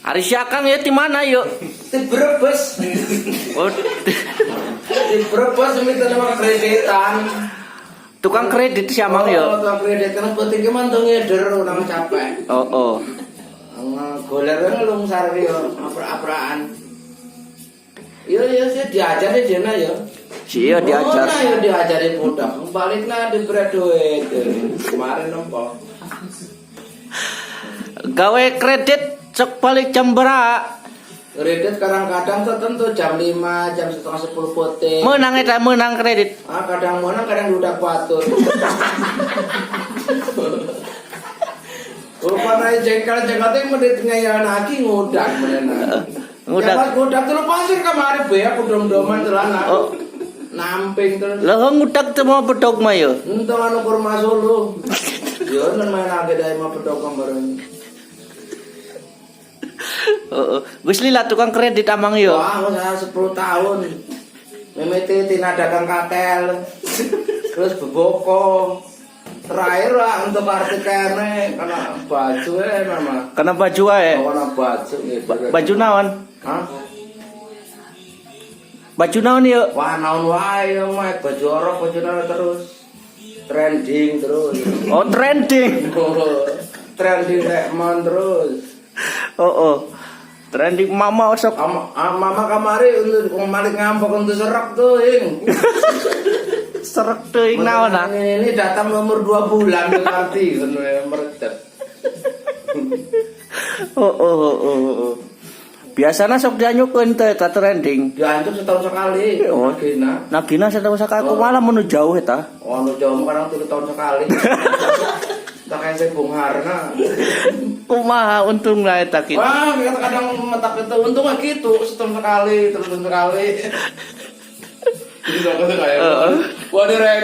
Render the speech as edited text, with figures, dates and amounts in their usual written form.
Ari si Akang ya di mana yuk? Di Brebes. Oh, Di Brebes minta nama kreditan. Tukang kredit si Amang Oh, yo. tukang kredit kan penting ki tuh ngeder orang capek. Oh. Goler kan lungsar yo apra-apraan. Iya iya sih diajar di dina yo. Si iya diajar. Oh, nah, yo diajari budak. Balik nah diberi duit. Kemarin nempo. Gawe kredit cek balik jam berapa? Kredit kadang-kadang tertentu jam 5, jam setengah 10 peuting. Menang eta menang kredit. Ah, kadang menang, kadang udah batur. Rupanya jengkel jengkel teh menit ngayal lagi ngudak bener. Ngudak. Ya, ngudak tuh pasir kemarin be aku dom-doman celana. Oh. Namping terus. Lah ngudak teh mau bedog mah yo. Entong anu kurma Solo. Yo nan main age dari mah bedog kemarin. Heeh. Geus lila tukang kredit Amang yo. Wah, aku saya 10 tahun. Mimiti tina dagang katel. Terus beboko. Terakhir lah untuk arti kene karena baju mama. Karena baju wae. Oh, karena baju gitu. Baju naon? Hah? Baju naon yo? Wah, naon wae yo mah baju orok baju naon terus. Trending terus. Oh, trending. Oh, trending Lekmon terus. Oh. Trending mama osok. Mama kamari untuk kemarin ngampok untuk serak tuh, ing. Serak teuing naon ah? Ini datang nomor 2 bulan nanti merecet. Oh. Biasanya sok dianyukeun teh eta trending. Dianjuk setahun sekali. Oh. Nagina. Nagina setahun sekali Oh. malah menuju jauh eta. Oh, anu jauh kadang 3 tahun sekali. Tak kayak saya Bung Harna. Kumaha untung lah eta kitu. Wah, kadang mentak itu untungnya gitu setahun sekali, terus sekali. Gitu aku tuh kayak. Heeh. Wah, direk.